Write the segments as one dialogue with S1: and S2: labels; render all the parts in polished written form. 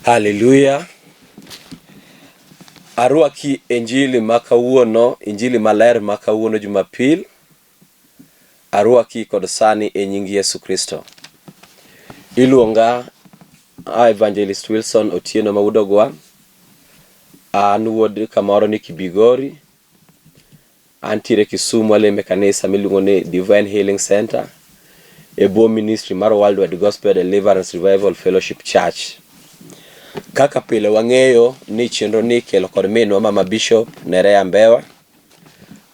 S1: Haleluya. Arwaki e Injili ma kawuono, Injili maler ma kawuono Jumapil. Arwaki kod sani e nying Yesu Kristo. Iluonga a Evangelist Wilson Otieno ma wuod Ogwang'. An wuod kamoro ni Kibigori. Antiere Kisumu alemo e kanisa miluongo ni Divine Healing Center e bwo ministry mar Worldwide Gospel Deliverance Revival Fellowship Church. Kaka pile wang'eyo ni chenro ni ikelo kod minwa Mama Bishop Nerea Mbewa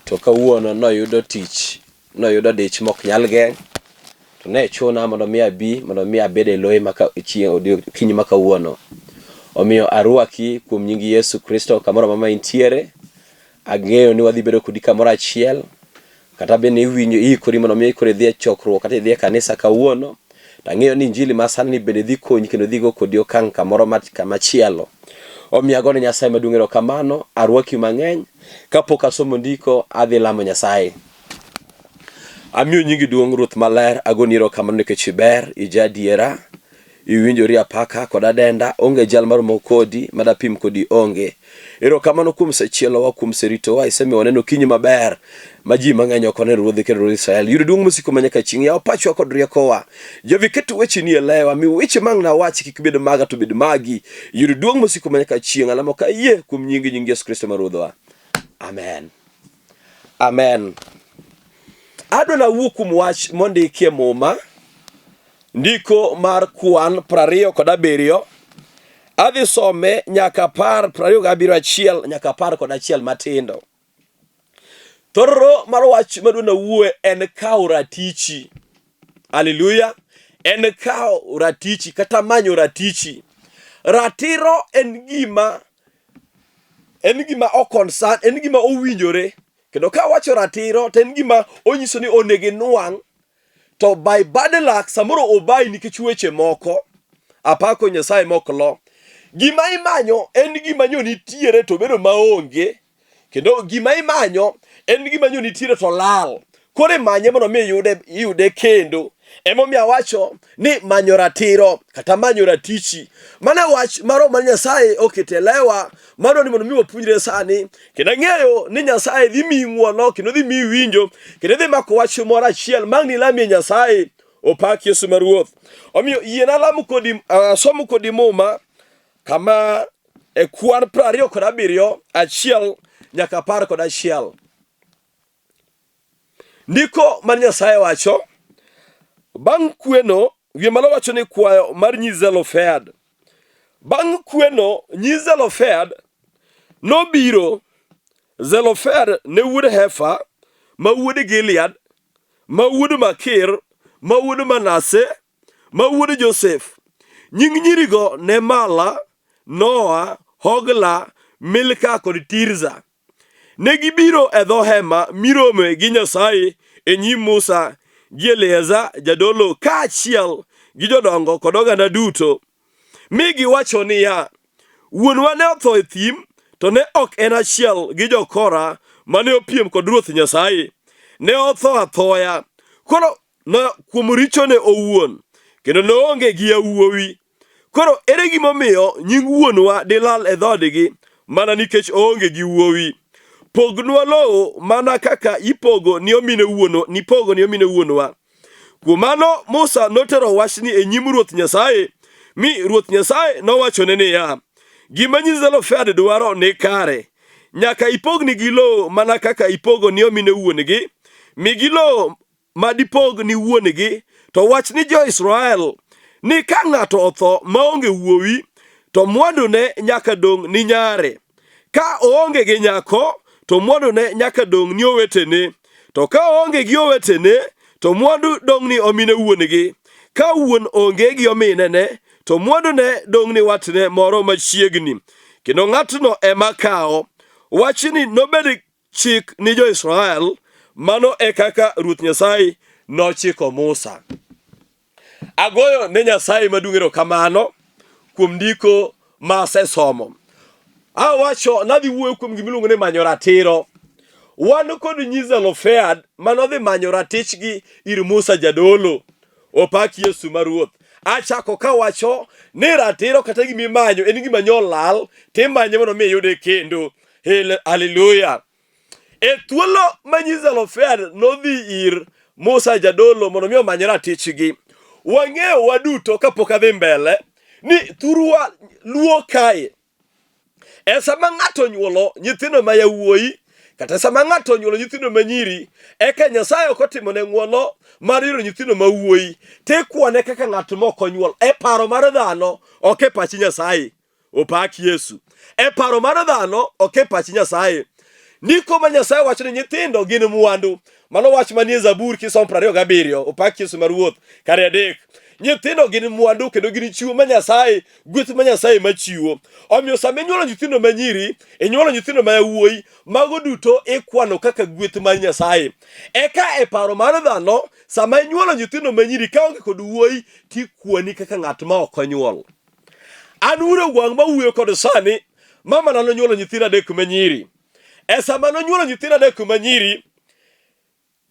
S1: to kawuono noyudo tich noyudo dich mok nyal geng' to ne chuna mondo mi abi mondo mi abed e loye maka chieng' okinyi ma kawuono. Omiyo arwaki kuom nying Yesu Kristo kamoro amora ma intiere. Ang'eyo ni wadhi bedo kodi kamoro achiel kata bende iwinjo iikori mondo mi ikori idhi e chokruok kata idhi e kanisa kawuono to ang'eyo ni injili ma sani ni bende dhi konyi kendo dhi go kodi okang' kamoro kamachielo. Omiyo agone Nyasaye maduong' erokamano, arwaki mang'eny. Kapok asomo ndiko, adhi lamo Nyasaye. Amiyo nyingi duong' Ruoth maler, agoni erokamano nikech iber, ija adiera, iwinjori apaka kod adenda, onge jal maromo kodi, madapim kodi onge. Erokamano kuom sechielowa, kuom seritowa, isemiyo waneno okinyi maber ma ji mang'eny ok oneno Ruodhi kendo Ruodh Israel. Yud duong' mosiko ma nyaka chieng', yaw pachwa kod riekowa. Jovi ket wecheni e lewa, mi weche mang' nawach kik bed maga to bed magi. Yud duong' mosiko ma nyaka chieng', alamo ka ayie kuom nyingi, nying Yesu Kristo ma Ruodhwa. Amen. Amen. Adwa nawuo kuom wach mondiki e Muma, ndiko mar kwan 27 adhi some nyaka apar 27 achiel nyaka 11 matindo. Thorro mar wach madwa nawuoye en kawo ratichi. Haleluya! En kawo ratichi kata manyo ratichi. Ratiro en gima en gima o concern, en gima owinjore. Kendo ka awacho ratiro to en gima onyiso ni onego inwang' to by bad luck samoro obayi nikech weche moko. Apako Nyasaye mok lo. Gima imanyo en gima nyo nitiere to bedo maonge. Kendo gima imanyo en gima nyo nitiere to lal. Koro imanye mondo mi iyude, iyude kendo. Emomiyo awacho ni manyo ratiro kata manyo ratichi. Mano e wach ma Roho mar Nyasaye oketo e lewa madwa ni mondo mi wapuonjre sani. Kendo ang'eyo ni Nyasaye dhi miyi ng'wono kendo dhi miyi winjo kendo dhi mako wach moro achiel ma ang' nilamie Nyasaye. Opak Yesu ma Ruoth. Omiyo yiena alam kodi, asom kodi Muma kama e kwan 27 achiel nyaka 11. Ndiko mar Nyasaye wacho, bang' kweno, wiye malo wacho ni kwayo mar nyi Zelofehad. Bang' kweno, nyi Zelofehad nobiro. Zelofehad ne wuod Hefa, ma wuod Gilead, ma wuod Makir, ma wuod Manase, ma wuod Josef. Nying nyirigo ne Mala, Noa, Hogla, Milka kod Tirza. Ne gibiro e dho hema mirome gi Nyasaye e nyim Musa gi Eleazar jadolo kaachiel gi jodongo kod oganda duto, mi giwacho niya, Wuonwa ne otho e thim, to ne ok en achiel gi jokora mane opiem kod Ruoth Nyasaye. Ne otho athoya. Koro na kuom richone owuon, kendo noonge gi yawuowi. Koro ere gimomiyo nying wuonwa dilal e dhoodgi mana nikech oonge gi wuowi? Pognwa lowo mana kaka ipogo ni omine wuonwa, nipogo ni omine wuonwa. Kuom mano Musa notero wachni e nyim Ruoth Nyasaye, mi Ruoth Nyasaye nowachone niya, Gima nyi Zelofehad dwaro ni kare. Nyaka ipognigi lowo mana kaka ipogo ni omine wuon-gi. Migi lowo ma dipog ni wuon-gi, to wach ni jo-Israel ni ka ng'ato otho maonge wuowi, to mwandune nyaka dong' ni nyare. Ka oonge gi nyako, to mwandune nyaka dong' ni owetene. To ka oonge gi owetene, to mwandu dong' ni omine wuon-gi. Ka wuon onge gi ominene, to mwandune dong' ni watne moro machiegni, kendo ng'atno ema kawo. Wachni nobed chik ni jo-Israel. Mano e kaka Ruoth Nyasaye nochiko Musa. Agoyo ne Nyasaye maduong' erokamano kuom ndiko ma asesomo. Awacho nadhi wuoyo kuom gima iluongo ni manyo ratiro. Wan kod nyi Zelofehad manodhi manyo ratichgi ir Musa jadolo. Opak Yesu ma Ruoth. Achako kawacho ni ratiro kata gima imanyo en gima nyolal, timanye mondo mi iyude kendo. Haleluya. E thuolo ma nyi Zelofehad nodhi ir Musa jadolo mondo mi omany ratichgi, wang'eyo waduto kapok adhi mbele ni thurwa luo kae e sama ng'ato onyuolo nyithindo ma yawuoyi kata sama ng'ato onyuolo nyithindo ma nyiri eka Nyasaye ok otimone ng'wono mar yudo nyithindo ma wuoyi tikwane kaka ng'at mok onyuol e paro mar dhano ok e pach Nyasaye. Opak Yesu. E paro mar dhano ok e pach Nyasaye. Ndiko ma Nyasaye wacho ni nyithindo gin mwandu. Mano wach manie Zaburi kisomo 27. Opak Yesu ma Ruoth. Kare adek. Nyithindo gin mwandu kendo gin chiwo ma Nyasaye, gweth ma Nyasaye machiwo. Omiyo sama inyuolo nyithindo ma nyiri, inyuolo nyithindo ma yawuoyi, mago duto ikwano kaka gweth mar Nyasaye. Eka e paro mar dhano, sama inyuolo nyithindo ma nyiri kaonge kod wuoyi, tikwani kaka ng'at ma ok onyuol. An wuon gwang' ma wuoyo kod sani, mama na nonyuolo nyithindo adek ma nyiri. E sama nonyuolo nyithindo adek ma nyiri,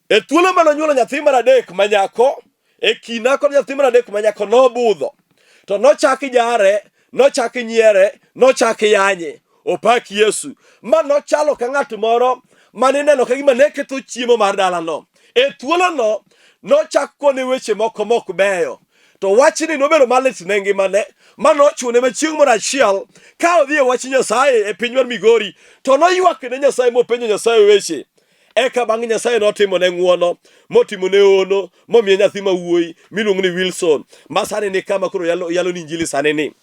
S1: e thuolo ma nonyuolo nyathi mar adek ma nyako, e kinda kod nyathi mar adek ma nyako nobudho. To nochak jare, nochak nyiere, nochak yanye. Opak Yesu. Ma nochalo ka ng'at moro mane ineno ka gima ne ketho chiemo mar dalano. E thuolono, nochak kone weche moko mok beyo. To wachni nobedo malit ne ngimane, ma nochune ma chieng' moro achiel ka odhi e wach Nyasaye e piny mar Migori, to noywak ne Nyasaye mopenjo Nyasaye weche. Eka bang' Nyasaye notimone ng'wono, motimone hono, momiye nyathi ma wuoyi miluongo ni Wilson, ma sani ni kama koro yalo, yalo ni injili sani ni.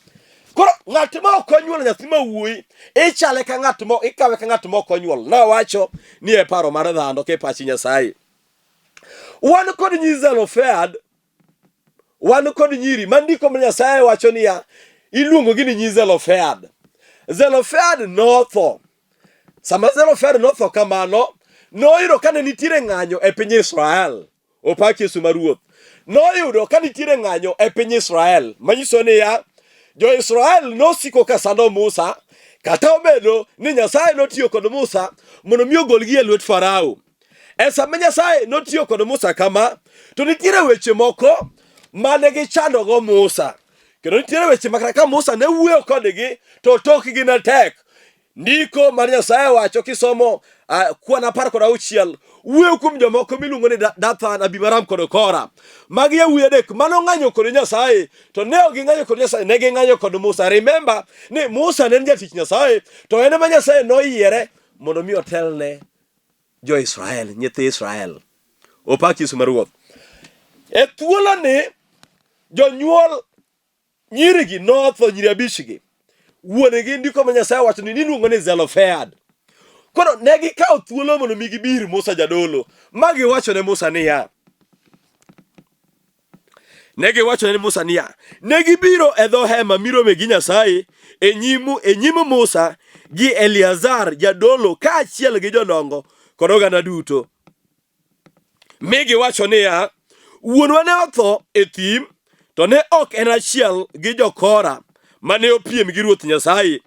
S1: Koro ng'at ma ok onyuolo nyathi ma wuoyi, ichale ka ng'at mo, ikawe ka ng'at ma ok onyuol. Nawacho ni e paro mar dhano ke pach Nyasaye. Wan kod nyi Zelofehad wan kod nyiri ma ndiko ma Nyasaye wacho niya, iluongogi ni nyi Zelofehad. Zelofehad notho. Sama Zelofehad notho kamano, noyudo ka ne nitiere ng'anyo e piny Israel. Opak Yesu ma Ruoth. Noyudo ka nitiere ng'anyo e piny Israel, manyiso niya, Jo-Israel nosiko ka sando Musa, kata obedo ni Nyasaye notiyo kod Musa mondo mi ogolgi e lwet Farao. E sama Nyasaye notiyo kod Musa kama, to nitiere weche moko mane gichandogo Musa. Kendo nitiere weche ma kata ka Musa ne wuoyo kodgi, to tokgi ne tek. Ndiko mar Nyasaye wacho kisomo kwan 16 wuoyo kuom jomoko miluongo ni Dathan, Abimaram kod Kora. Magi yawuoyi adek mane ong'anyo kod Nyasaye, to ne ok ging'anyo kod Nyasaye, ne ging'anyo kod Musa. Remember ni Musa ne en jatich Nyasaye, to en ema Nyasaye noyiere mondo mi otelne jo-Israel, nyithi Israel. Opak Yesu ma Ruoth. E thuoloni jonyuol nyirigi notho, nyiri abichgi. Wuon-gi ndiko ma Nyasaye wacho ni niluongo ni Zelofehad. Koro ne gikawo thuolo mondo mi gibi ir Musa jadolo, ma giwacho ne Musa niya, Ne giwacho ne Musa niya, ne gibiro e dho hema mirome gi Nyasaye e nyim e nyim Musa gi Eliazar jadolo kaachiel gi jodongo kod oganda duto. Mi giwacho niya, wuonwa ne otho e thim, to ne ok en achiel gi jokora mane opiem gi Ruoth Nyasaye.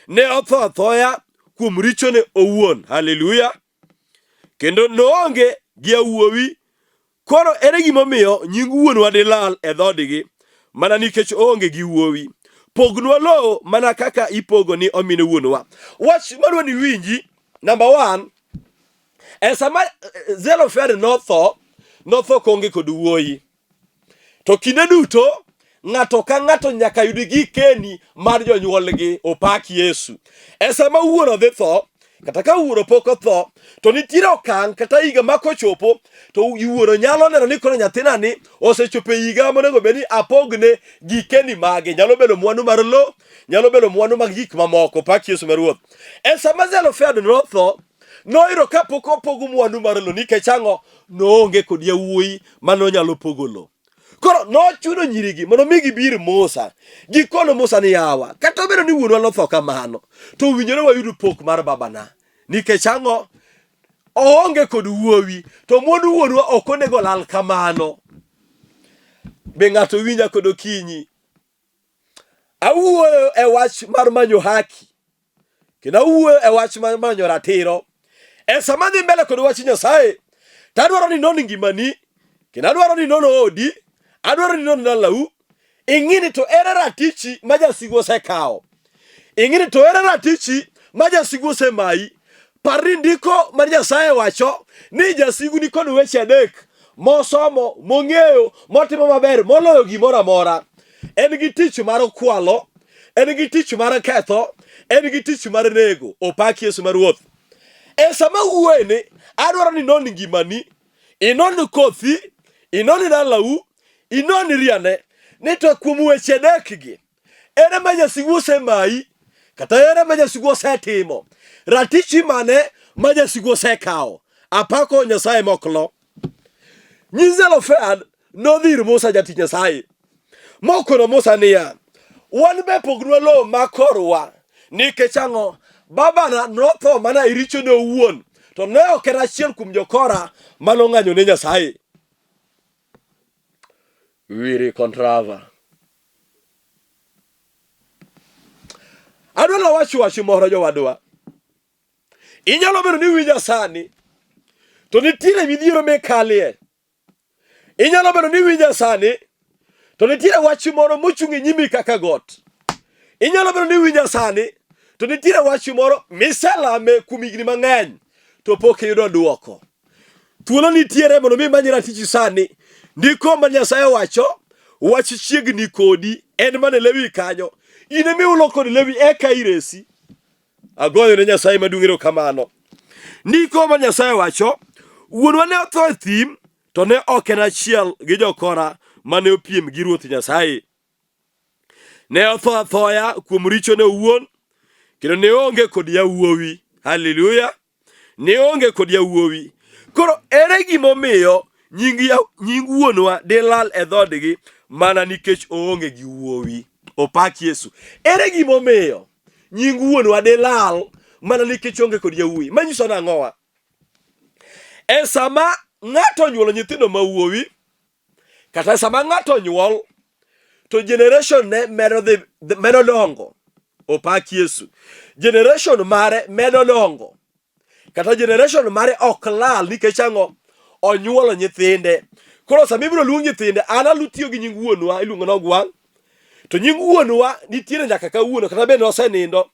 S1: Ne otho athoya kuom richone owuon. Haleluya! Kendo noonge gi yawuowi Koro ere gimomiyo nying wuonwa dilal e dhoodgi mana nikech oonge gi wuowi? Pognwa lowo mana kaka ipogo ni omine wuonwa. Wach madwa ni iwinji, number one, e sama Zelofehad notho, notho koonge kod wuoyi. To kinde duto ng'ato ka ng'ato nyaka yud gikeni mar jonyuolgi, opak Yesu. E sama wuoro dhi tho, kata ka wuoro pok otho, to nitiere okang' kata higa ma kochopo to wuoro nyalo neno ni koro nyathina ni osechopo e higa monego bed ni apogne gikeni mage. Nyalo bedo mwandu mar lo, nyalo bedo mwandu mag gik mamoko, opak Yesu ma Ruoth. E sama Zelofehad notho, noyudo ka pok opog mwandu mar lo nikech ang'o? Noonge kod yawuoyi ma nonyalo pogo lo. Koro nochuno nyirigi mondo mi gibi ir Musa. Gikono Musa ni yawa, kata obedo ni wuonwa notho kamano, to owinjore wayud pok mar babana. Nikech ang'o? Oonge kod wuowi, to mwandu wuonwa ok onego lal kamano. Be ng'ato winja kod okinyi? Awuoyo e wach mar manyo haki. Kendo awuoyo e wach mar manyo ratiro. E sama adhi mbele kod wach Nyasaye, to adwaro ni inon ngimani, kendo adwaro ni inon odi, adwaro ni inon dalau. Ing'i ni to ere ratichi ma jasigu osekawo. Ing'i ni to ere ratichi ma jasigu osemayi. Par ni ndiko mar Nyasaye wacho ni jasigu ni kod weche adek mosomo, mong'eyo, motimo maber moloyo gimoro amora. En gi tich mar kwalo, en gi tich mar ketho, en gi tich mar nego. Opak Yesu ma Ruoth. E sama wuoyeni, adwaro ni inon ngimani, inon kothi, inon dalau, inon riane, ni to kuom weche adekgi, ere ma jasigu osemayi, kata ere ma jasigu osetimo, ratichi mane ma jasigu osekawo. Apako Nyasaye moklo. Nyi Zelofehad nodhi ir Musa jatich Nyasaye mokono Musa niya, wan be pognwa lowo ma korwa nikech ang'o? Babana notho mana e richone owuon, to ne ok en achiel kuom jokora manong'anyo ne Nyasaye. Wiri kontrava. Adwa nawach wach moro jowadwa. Inyalo bedo ni iwinja sani, to nitiere midhiero mikalie. Inyalo bedo ni iwinja sani, to nitiere wach moro mochung' e nyimi kaka got. Inyalo bedo ni iwinja sani, to nitiere wach moro miselame kuom higni mang'eny, to pok iyudo dwoko. Thuolo nitiere mondo mi imany ratichi sani. Ndiko ma Nyasaye wacho, wach chiegni kodi, en mana e lewi kanyo. In ema ihulo kod lewi eka iresi. Agoyo ne Nyasaye maduong' erokamano. Ndiko ma Nyasaye wacho, wuonwa ne otho e thim, to ne ok en achiel gi jokora mane opiem gi Ruoth Nyasaye. Ne otho athoya kuom richone owuon, kendo ne onge kod yawuowi. Haleluya! Ne onge kod yawuowi. Koro ere gimomiyo nying, nying wuonwa dilal e dhoodgi mana nikech oonge gi wuowi? Opak Yesu. Ere gimomiyo nying wuonwa dilal mana nikech onge kod yawuowi? Manyiso nang'owa? E sama ng'ato onyuolo nyithindo ma wuowi, kata sama ng'ato onyuol, to generation ne medo dhi medo dongo. Opak Yesu. Generation mare medo dongo. Kata generation mare ok lal nikech ang'o? Onyuolo nyithinde. Koro sama ibiro luong nyithinde, an alu tiyo gi nying wuonwa iluongo ni Ogwang'. To nying wuonwa nitiere nyaka kawuono kata bende osenindo.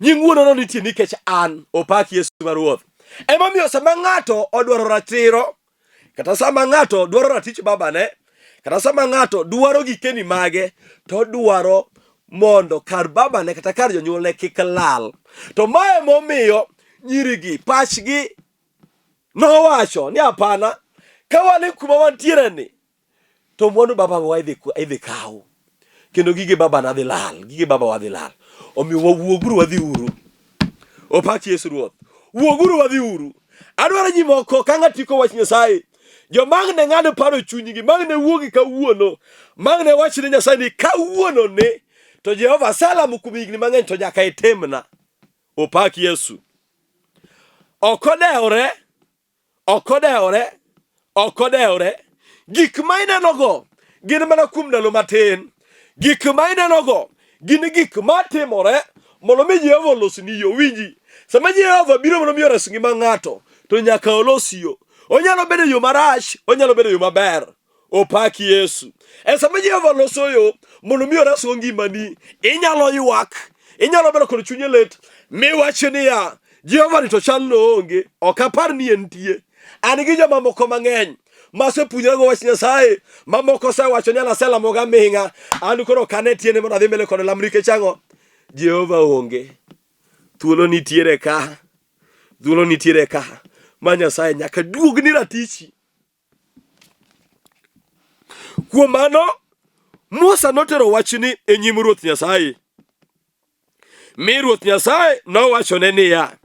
S1: Nying wuonono nitie nikech an. Opak Yesu ma Ruoth. Emomiyo sama ng'ato odwaro ratiro, kata sama ng'ato dwaro ratich babane, kata sama ng'ato dwaro gikeni mage, to odwaro mondo kar babane kata kar jonyuolne kik lal. To mae momiyo nyirigi pachgi nowacho ni hapana, ka wan kuma wantiere ni, to mwandu baba wa idhi idhi kaw kendo gige baba na dhi lal gige baba wa dhi lal omiyo wawuoguru wadhi uru opak Yesu Ruoth wuoguru wadhi uru adwaro ji moko ka ng'atiko wach Nyasaye jomang ne ng'ado paro chunygi mang ne wuogi kawuono mang ne wach ne Nyasaye ni kawuono ni to Jehova aselamo kuom higni mang'eny to nyaka itimna opak Yesu ok odewore Ok odewore, ok odewore. Gik ma inenogo gin mana kuom ndalo matin. Gik ma inenogo gin gik ma timore mondo mi Jehova olosni yo. Winji, sama Jehova biro mondo mi ores ngima ng'ato, to nyaka olos yo. Onyalo bedo yo marach, onyalo bedo yo maber. Opak Yesu. E sama Jehova loso yo mondo mi oresgo ngimani, inyalo ywak, inyalo bedo kod chuny lit, miwach niya, Jehova ni to chal noonge, ok apar ni entie. An gi jomamoko mang'eny masepuonjrago wach Nyasaye, mamoko osewacho ni an aselamo gaming'a, an koro ok ane tiende mondo adhi mbele kod lam nikech ang'o? Jehova onge. Thuolo nitiere ka, thuolo nitiere ka ma Nyasaye nyaka duogni ratichi. Kuom mano, Musa notero wachni e nyim Ruoth Nyasaye. Mi Ruoth Nyasaye nowachone niya,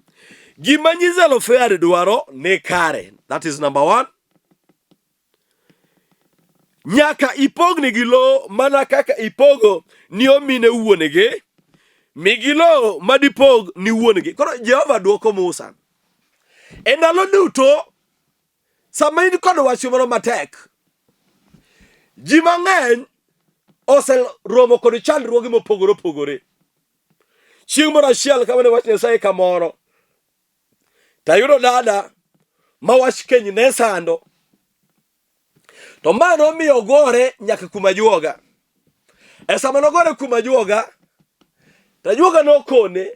S1: gima nyi Zelofehad dwaro ni kare. That is number one. Nyaka ipognigi lowo mana kaka ipogo ni omine wuon-gi. Migi lowo ma dipog ni wuon-gi. Koro Jehova dwoko Musa. E ndalo duto Sama in kod wach moro matek, ji mang'eny oseromo kod chandruoge mopogore opogore. Chieng' moro achiel ka wane wach Nyasaye kamoro, tayudo dada ma wach keny ne sando. To ma nomiyo ogore nyaka kuma juoga. E sama nogore kuom ajuoga, to ajuoga nokone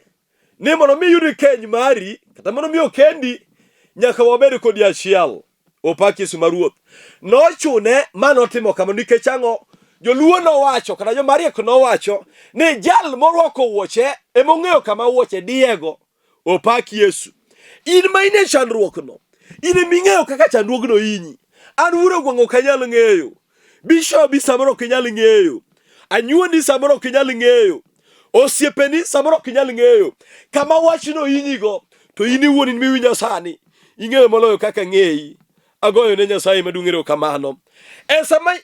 S1: ni mondo mi iyud keny mari kata mondo mi okendi nyaka wabed kodi achiel. Opak Yesu ma Ruoth. Nochune ma notimo kamano nikech ang'o? Joluo nowacho kata jomariek nowacho ni jal morwako wuoche ema ong'eyo kama wuoche diyego. Opak Yesu. In ma in e chandruokno, in ema ing'eyo kaka chandruogno hinyi. An wuoro gweng' ok anyal ng'eyo. Bishobi samoro ok inyal ng'eyo. Anyuondi samoro ok inyal ng'eyo. Osiepeni samoro ok inyal ng'eyo. Kama wachno hinyigo, to in iwuon in miwinjo sani, ing'eyo moloyo kaka ng'eyi. Agoyo ne Nyasaye maduong' erokamano. E sama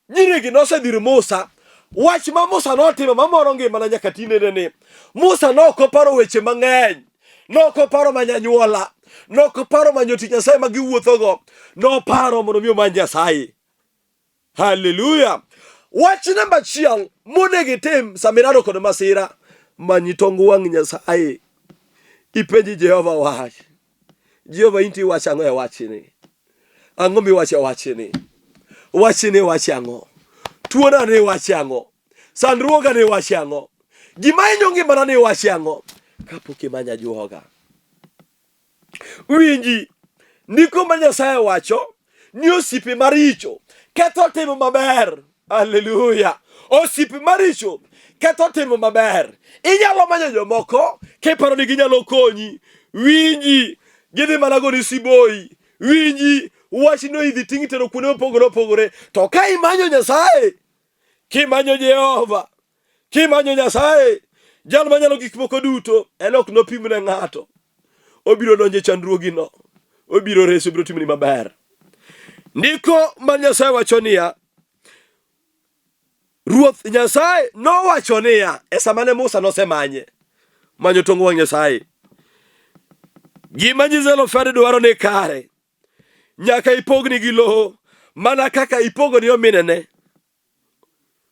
S1: nyirigi nosedhi ir Musa, wach ma Musa notimo mamoro ngimana nyaka tinende ni Musa nok oparo weche mang'eny, nok oparo manyo anyuola, nok oparo manyo tich Nyasaye ma giwuothogo, noparo mondo mi omany Nyasaye. Haleluya! Wach namba achiel monego itim sama irado kod masira, many tong wang' Nyasaye. Ipenj Jehova wach. Jehova in to iwacho ang'o e wachni? Ang'o miwacho e wachni? Wachni iwacho ang'o? Tuona ni iwacho ang'o? Sandruoga ni iwacho ang'o? Gima hinyo ngimana ni iwacho ang'o? Kapok imanyo ajuoga. Winji, ndiko ma Nyasaye wacho ni osiepe maricho ketho tim maber. Haleluya! Osiepe maricho ketho tim maber. Inyalo manyo jomoko kiparo ni ginyalo konyi. Winji, gidhi mana goni siboi. Winji, wachno idhi ting' tero kuonde mopogore opogore. To ka imanyo Nyasaye, kimanyo Jehova, kimanyo Nyasaye, jal manyalo gik moko duto, en ok nopim ne ng'ato. Obiro donjo e chandruogino, obiro resi, obiro timoni maber. Ndiko ma Nyasaye wacho niya, Ruoth Nyasaye nowacho niya, e sama ne Musa nosemanye, manyo tong wang' Nyasaye. Gima nyi Zelofehad dwaro ni kare, nyaka ipognigi lowo mana kaka ipogo ni ominene.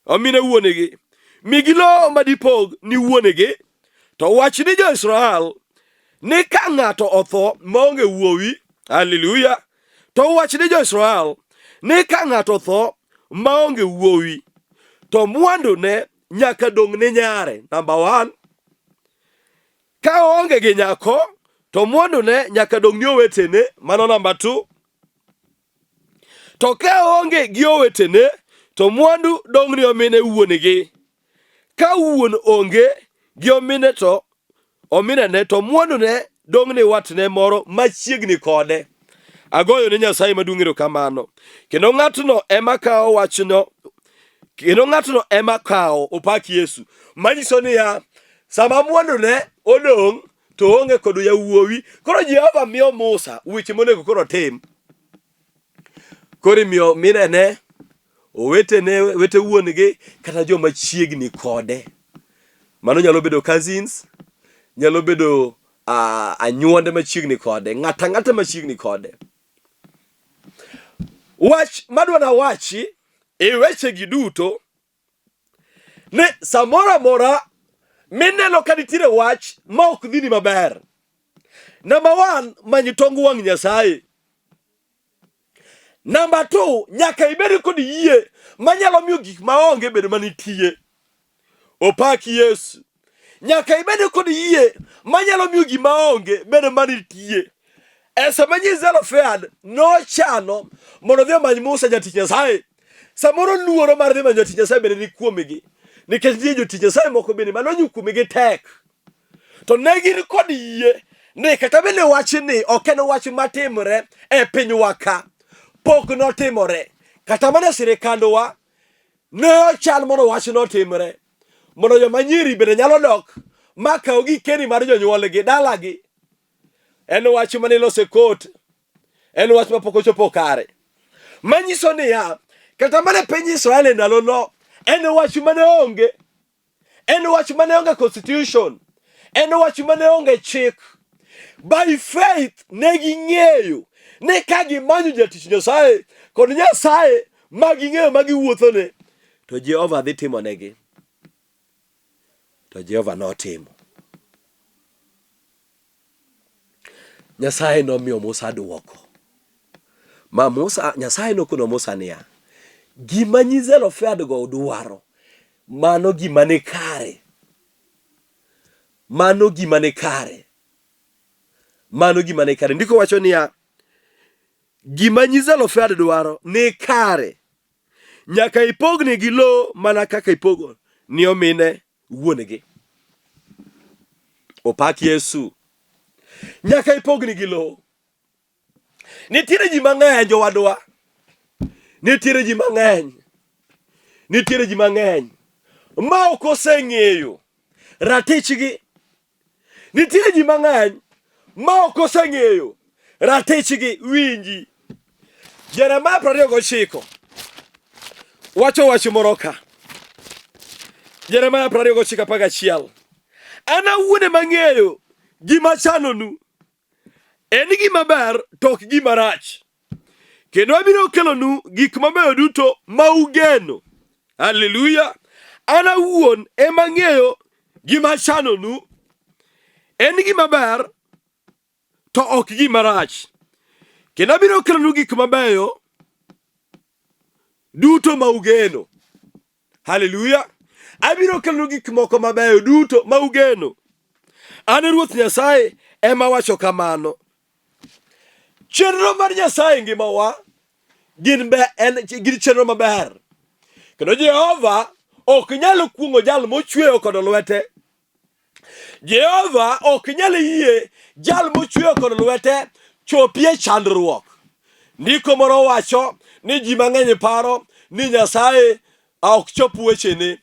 S1: Omine wuonegi. Migi lowo ma dipog ni wuonegi, to wach ni jo-Israel ni ka ng'ato otho maonge wuowi, haleluya, to wach ni jo-Israel ni ka ng'ato otho maonge wuowi, to mwandune nyaka dong' ne nyare. Namba 1. Ka oonge gi nyako, to mwandune nyaka dong' ni owetene. Mano namba 2. To ka oonge gi owetene, to mwandu dong' ni omine wuon-gi. Ka wuon onge gi omine to ominene to mwandune dong' ni watne moro machiegni kode. Agoyo ne Nyasaye maduong' erokamano. Kendo ng'atno ema kawo wachno, kendo ng'atno ema kawo, opak Yesu. Manyiso niya, sama mwandune odong' to oonge kod yawuowi. Koro Jehova miyo Musa weche monego koro otim. Koro imiyo minene, owetene, wete wuon-gi kata joma chiegni kode. Mano nyalo bedo cousins, nyalo bedo anyuonde machiegni kode, ng'ato ang'ata machiegni kode. Wach madwa nawachi e wechegi duto ni samoro amora mineno ka nitiere wach ma ok dhini maber, namba one, many tong wang' Nyasaye. Namba two, nyaka ibed kod yie manyalo miyo gik maonge bedo manitie. Opak Yesu. Nyaka ibed kod yie manyalo miyo gima onge bedo manitie. E sama nyi Zelofehad nochano mondo odhi omany Musa jatich Nyasaye, samoro luoro mar dhi manyo jatich Nyasaye bende ni kuomgi, nikech nitie jotich Nyasaye moko bende ma nonyu kuomgi tek. To ne gin kod yie ni kata bende wachni ok en wach matimore e pinywa ka, pok notimore kata mana e sirikandwa ne ochan mondo wachno otimre mondo joma nyiri bende nyalo dok ma kaw gikeni mar jonyuolgi dalagi. En wach mane iloso e kot, en wach mapok ochopo kare. Manyiso niya, kata mana e piny Israel e ndalono, en wach mane onge, en wach mane onge constitution, en wach mane onge chik. By faith ne ging'eyo ni ka gimanyo jatich Nyasaye kod Nyasaye ma ging'eyo ma giwuothone, to Jehova dhi timonegi. To Jehova notimo. Nyasaye nomiyo Musa dwoko. Ma Musa, Nyasaye nokono Musa niya, gima nyi Zelofehad go dwaro, Mano gima ni kare. Mano gima ni kare. Mano gima ni kare. Ndiko wacho niya, gima nyi Zelofehad dwaro ni kare. Nyaka ipognegi lowo mana kaka ipogo ni omine wuon-gi. Opak Yesu. Nyaka ipognigi lowo. Nitiere ji mang'eny jowadwa. Nitiere ji mang'eny. Nitiere ji mang'eny ma ok oseng'eyo ratichgi. Nitiere ji mang'eny ma ok oseng'eyo ratichgi. Winji. Jeremia 29 wacho wach moro ka. Jeremia 29 11. An awuon ema ang'eyo gima achanonu. En gima ber to ok gima rach. Kendo abiro kelonu gik mabeyo duto ma ugeno. Haleluya! An awuon ema ang'eyo gima achanonu. En gima ber to ok gima rach. Kendo abiro kelonu gik mabeyo duto ma ugeno. Haleluya! Abiro kelonu gik moko mabeyo duto ma ugeno. An Ruoth Nyasaye ema awacho kamano. Chenro mar Nyasaye e ngimawa gin be en gin chenro maber. Kendo Jehova ok nyal kuong'o jal mochweyo kod lwete. Jehova ok nyal yie jal mochweyo kod lwete chopie chandruok. Ndiko moro wacho ni ji mang'eny paro ni Nyasaye ok chop wechene.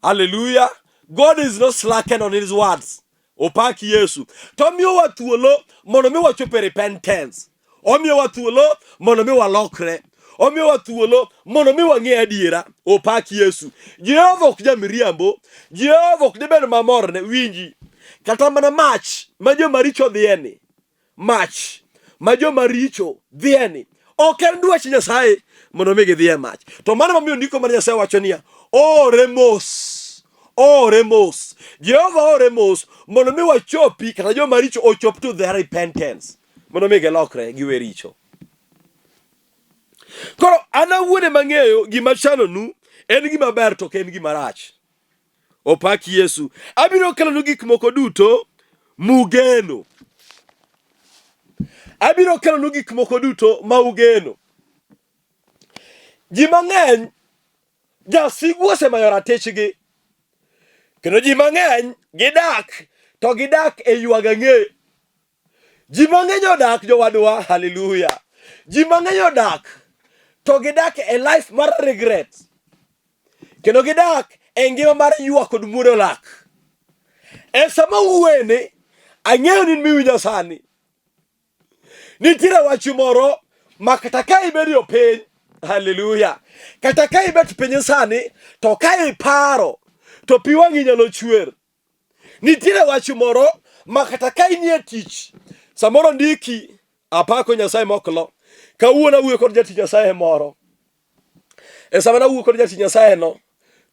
S1: Hallelujah. God is not slacken on his words. Opak Yesu. To omiyowa thuolo mondo mi wachop e repentance. Omiyowa thuolo mondo mi walokre. Omiyowa thuolo mondo mi wang'e adiera. Opak Yesu. Jehova ok jamiriambo. Jehova ok dibed mamor ne winji. Kata mana mach ma joma richo dhiye ni. Mach ma joma richo dhiye ni. Ok en dwach Nyasaye mondo mi gidhi e mach. To mano momiyo ndiko mar Nyasaye wacho niya, oore mos. Oore mos. Jehova oore mos mondo mi wachopi kata joma richo ochop to their repentance. Mondo mi gilokre giwe richo. Koro an awuon ema ang'eyo gima chanonu en gima ber to ok en gima rach. Opak Yesu. Abiro kelonu gik moko duto mugeno. Abiro kelonu gik moko duto ma ugeno. Ji mang'eny jasigu osemayo ratichgi. Kendo ji mang'eny gidak to gidak e ywag ang'e. Ji mang'eny odak jowadwa, haleluya. Ji mang'eny odak to gidak e life mar regret. Kendo gidak e ngima mar ywak kod muodo lak. E sama wuoyeni, ang'eyo ni in miwinjo sani. Nitiere wach moro ma kata ka ibedo piny, haleluya, kata ka ibet piny sani, to ka iparo, to pi wang'i nyalo chwer. Nitiere wach moro ma kata ka inie tich, samoro ndiki, apako Nyasaye moklo. Kawuono awuoyo kod jatich Nyasaye moro. E sama nawuoyo kod jatich Nyasaye no,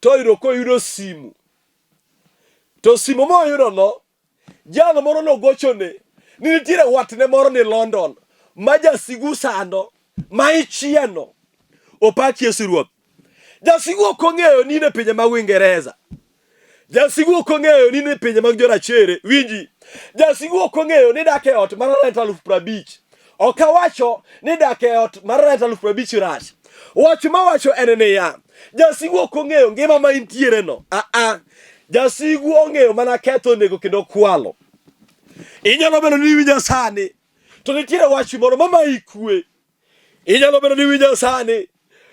S1: to oyudo koyudo simu. To simu moyudo no, jal moro nogochone ni nitiere watne moro ni London ma jasigu sando ma ichieno. Opak Yesu Ruoth. Jasigu ok ong'eyo ni in e pinje mag Uingereza. Jasigu ok ong'eyo ni in e pinje mag jorachere. Winji. Jasigu ok ong'eyo ni dak e ot mar rent 50,000. Ok awacho ni dak e ot mar rent 50,000 rach. Wach mawacho en niya, jasigu ok ong'eyo ngima ma intiere no. Aa, jasigu ong'eyo mana ketho, nego kendo kwalo. Inyalo bedo ni iwinja sani, to nitiere wach moro mamayi kwe. Inyalo bedo ni iwinja sani,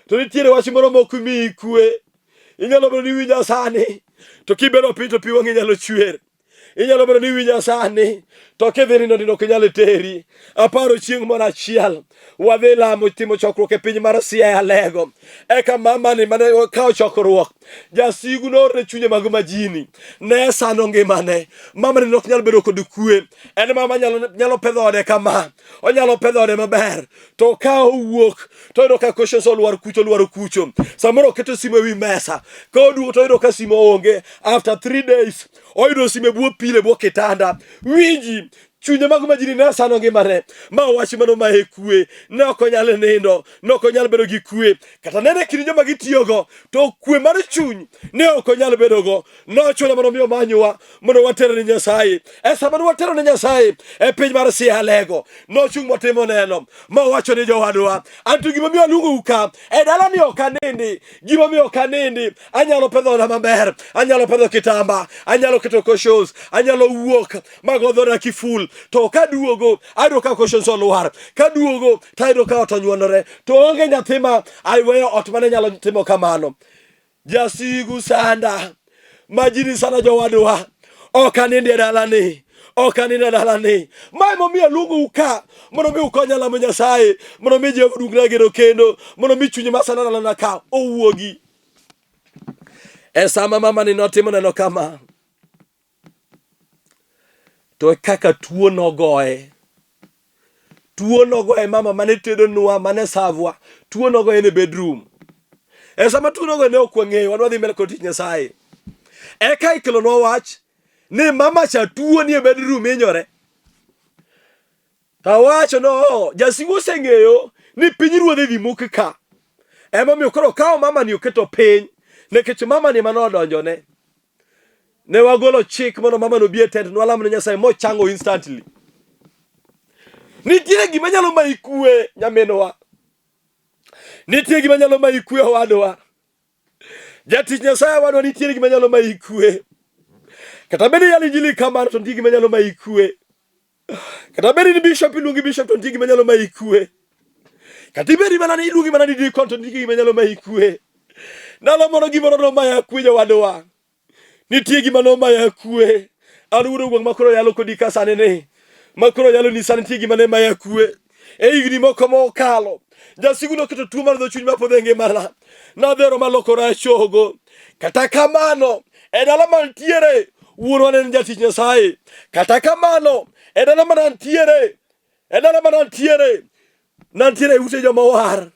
S1: to nitiere wach moro mok miyi kwe. Inyalo bedo ni iwinja sani, to kibedo piny to pi wang'i nyalo chwer. Inyalo bedo ni iwinja sani, to kidhi nindo nindo ok inyal teri. Aparo chieng' moro achiel, wadhi lamo timo chokruok e piny mar Siaya Alego. Eka mamani mane okawo chokruok, jasigu noorne chunye mag majini. Ne sando ngimane. Mamani ne ok nyal bedo kod kwe. En mama nyalo, nyalo pedho ode kama. Onyalo pedho ode maber. To ka owuok, to oyudo ka cushions olwar kucho, olwar kucho. Samoro oketo simu ewi mesa. Ka oduogo to oyudo ka simu onge. After 3 days, oyudo simu e bwo pile, e bwo kitanda. Winji, Chunye mag majini ne sano ngimane ma wach mano maye kwe, ne ok onyal nindo, ne ok onyal bedo gi kwe. Kata nene kind joma gitiyogo, to kwe mar chuny ne ok onyal bedogo. Nochuno mondo mi omanywa mondo watere ne Nyasaye. E sama ne watero ne Nyasaye e piny mar Sialego, nochung' motimo neno ma owacho ni jowadwa, anto gimomiyo aluongou ka e dalani ok anindi, gimomiyo ok anindi, anyalo pedho oda maber, anyalo pedho kitamba, anyalo keto cushions, anyalo wuok mago dhoda kiful, to kaduogo ayudo ka cushions olwar, kaduogo to ayudo ka ot onyuonore, to onge nyathi ma aweyo ot mane nyalo timo kamano. Jasigu sanda majini sana jowadwa, ok anindi e dalani, ok anindi e dalani. Ma emomiyo aluongou ka mondo mi ukonya lamo Nyasaye, mondo mi Jehova oduogna gero kendo, mondo mi chunye ma sanda dalana ka owuogi. E sama mamani notimo neno kama, to e kaka tuo nogoye. Tuo nogoye mama mane tedonwa, mane savwa, tuo nogoye ne bedroom. E sama tuo nogoye ne ok wang'eyo, wan wadhi mbele kod tich Nyasaye. Eka ikelonwa wach ni mama cha tuo ni e bedroom hinyore. Awacho no, jasigu oseng'eyo ni piny ruodhe dhi muk ka. Emomiyo koro okawo mamani oketo piny, nikech mamani ema nodonjone. Ne wagolo chik mondo mama no bi e tent nwalam ne Nyasaye mochango instantly. Nitiere gima nyalo mayi kwe nyaminwa. Nitie gima nyalo mayi kwe owadwa. Jatich Nyasaye owadwa nitiere gima nyalo mayi kwe. Kata bed ni yalo injili kamano to nitie gima nyalo mayi kwe. Kata bed ni bishop iluongi bishop to nitie gima nyalo mayi kwe. Kata ibed mana ni iluongi mana ni deacon to nitie gima nyalo mayi kwe. Ndalo moro gimoro nomaya kwe jowadwa. Nitie gima nomaya kwe. An wuod ogwang' ma koro yalo kodi ka sani ni. Ma koro yalo ni sani nitie gima ne maya kwe. E higni moko mokalo, jasigu noketo tuo mar dho chuny mapodho e ngimana. Nadhero malokora chogo. Kata kamano, e dala mantiere, wuonwa ne en jatich Nyasaye. Kata kamano, e dala mantiere, e dala mantiere, nantiere e ute joma owar.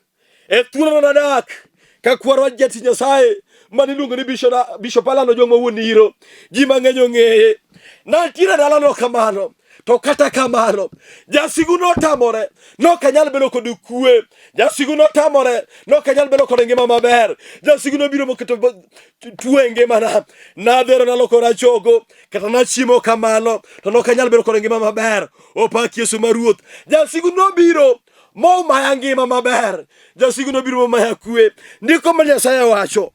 S1: E thuolono nadak ka kwarwa jatich Nyasaye mane iluongo ni Bishop Alan Ojwang' ma wuon Iro, ji mang'eny ong'eye. Nantiere e dalano kamano, to kata kamano jasigu notamore, nok anyal bedo kod kwe. Jasigu notamore, nok anyal bedo kod ngima maber. Jasigu nobiro moketo tuo e ngimana. Nadhero nalokora chogo, kata nachiemo kamano, to nok anyal bedo kod ngima maber. Opak Yesu ma Ruoth. Jasigu nobiro momaya ngima maber. Jasigu nobiro momaya kwe. Ndiko ma Nyasaye wacho.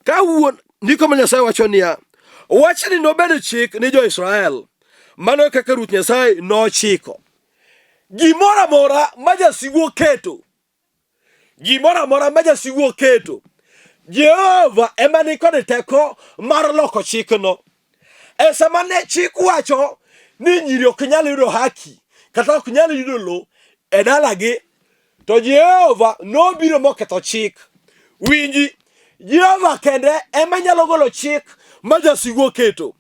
S1: Ka wuon ndiko ma Nyasaye wacho niya, wachni nobed chik ni jo-Israel. Mano e kaka Ruoth Nyasaye nochiko. Gimoro amora ma jasigu oketo Gimoro amora ma jasigu oketo, Jehova ema ni kod teko mar loko chikno. E sama ne chik wacho ni nyiri ok nyal yudo haki kata ok nyal yudo lo e dalagi, to Jehova nobiro moketho chik. Winji, Jehova kende ema nyalo golo chik ma jasigu oketo.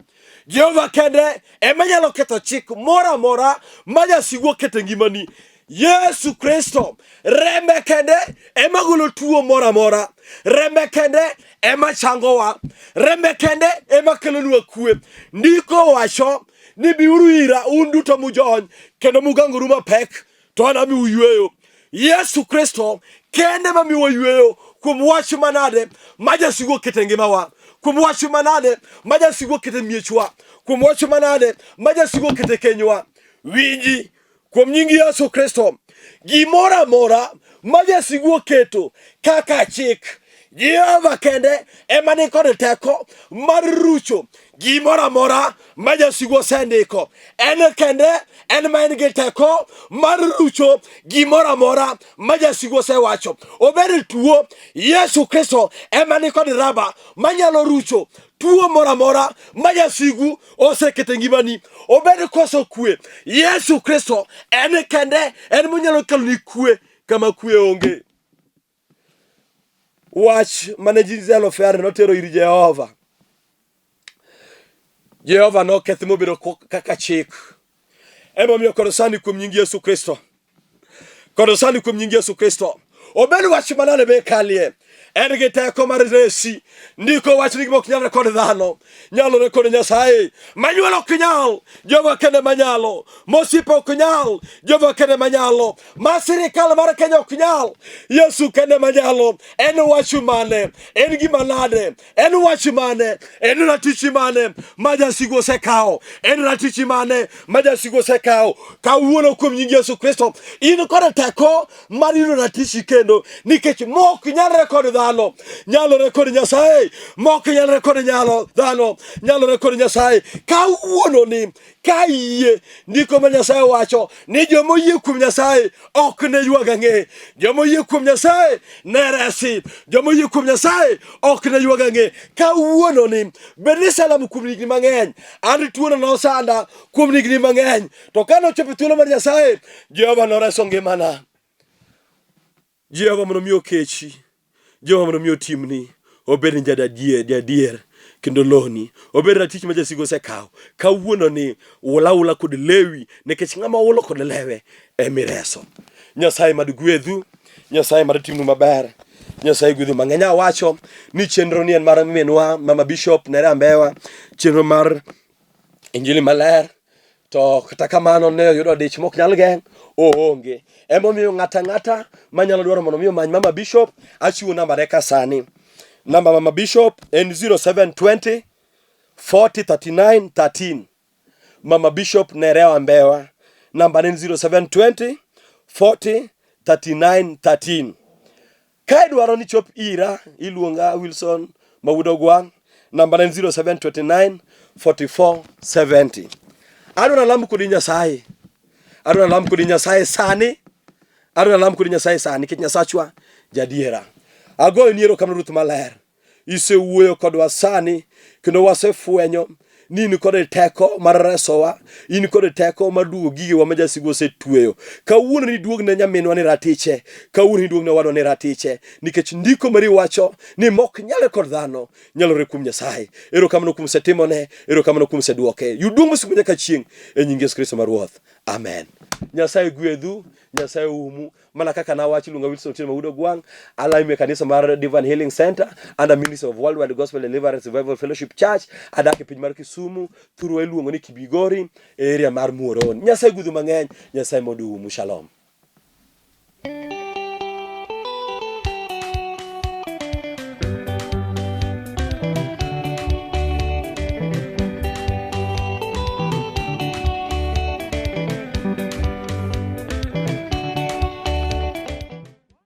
S1: Jehova kende ema nyalo ketho chik moro amora ma jasigu oketo e ngimani. Yesu Kristo rembe kende ema golo tuo moro amora. Rembe kende ema changowa. Rembe kende ema kelonwa kwe. Ndiko wacho ni biuru ira un duto mujony kendo mugangoru mapek to an amiu yweyo. Yesu Kristo kende ma miwa yweyo kuom wach manade ma jasigu oketo e ngimawa, kuom wach manade ma jasigu oketo e miechwa, kuom wach manade ma jasigu oketo e kenywa. Winji kuom nying Yesu Kristo, gimoro amora ma jasigu oketo kaka chik, Jehova kende ema ni kod teko mar rucho gimoro amora ma jasigu osendiko. En kende en ma en gi teko mar rucho gimoro amora ma jasigu osewacho. Obed tuo, Yesu Kristo ema ni kod raba manyalo rucho tuo moro amora ma jasigu oseketo e ngimani. Obed koso kwe, Yesu Kristo en kende en monyalo keloni kwe kama kwe onge. Wach mane ji Zelofehad notero ir Jehova. Jehova nokethi mobedo kaka chik. Emomiyo kod sani kuom nying Yesu Kristo. Kod sani kuom nying Yesu Kristo. Obed wach manade be kalie. En gi teko mar resi. Ndiko wacho ni gima ok nyalre kod dhano nyalore kod Nyasaye. Manyuol ok nyal, Jehova kende manyalo. Mosiepe ok nyal, Jehova kende manyalo. Ma sirikal mar Kenya ok nyal, Yesu kende manyalo. En wach mane? En gima nade? En wach mane? En ratichi mane ma jasigu osekawo? En ratichi mane ma jasigu osekawo? Kawuono kuom nying Yesu Kristo, in kod teko mar yudo ratichi kendo, nikech mok nyalre kod dhano, nyalore kod Nyasaye. Mok nyalre kod nyalo dhano, nyalore kod Nyasaye. Kawuono ni ka iyie, ndiko ma Nyasaye wacho ni joma oyie kuom Nyasaye ok ne ywag ang'e. Joma oyie kuom Nyasaye ne resi. Joma oyie kuom Nyasaye ok ne ywag ang'e. Kawuono ni bed ni iselamo kuom higni mang'eny, an tuono nosanda kuom higni mang'eny, to kane ochopo e thuolo mar Nyasaye, Jehova noreso ngimana. Jehova mondo mi okechi, Jehova mondo mi otimni, obed ni jadadier, jadier kendo loni, obed ratich ma jasigu osekawo. Kawuono ni ula ula kod lewi, nikech ng'ama ulo kod lewe emireso. Nyasaye mad gwedhu, Nyasaye mad timnu maber. Nyasaye gwedhu mang'eny. Awacho ni chenro ni en mar minwa Mama Bishop Nere Ambewa, chenro mar Injili maler to kata kamano ne oyudo dich mok nyal geng' oonge. Emomiyo ng'ata ang'ata manyalo dwaro mondo mi omany Mama Bishop, achiwo namba ne ka sani. Namba Mama Bishop en 0720 40 39 13. Mama Bishop Nerewa Mbewa. Namba ne en 0720 40 39 13. Ka idwaro ni chop ira, iluonga Wilson Mawuod Ogwang', namba en 0729 44 70. Adwaro alam kodi Nyasaye. Adwaro alam kodi Nyasaye sani. Adwaro alam kodi Nyasaye sani nikech Nyasachwa jadiera. Agoyoni erokamano Ruoth maler. Isewuoyo kodwa sani kendo wasefwenyo ni in kod teko mar resowa, in kod teko mar duogo gigewa ma jasigu osetweyo. Kawuono ni duog ne nyaminwa ni ratiche, kawuono ni duog ne owadwa ni ratiche, nikech ndiko mari wacho ni mok nyalre kod dhano, nyalore kuom Nyasaye. Erokamano kuom setimone, erokamano kuom seduoke. Yud duong' mosiko nyaka chieng' e nying Yesu Kristo ma Ruoth. Amen. Nyasaye gwedhu, Nyasaye umu. Mana kaka nawacho iluonga Wilson Otieno Mawuod Ogwang', alamo e kanisa mar Divine Healing Center under Ministry of Worldwide Gospel Deliverance Revival Fellowship Church. Adak e piny mar Kisumu, thurwa iluongo ni Kibigori, e area mar Muoroni. Nyasaye gwedhu mang'eny, Nyasaye mondo oumu. Shalom.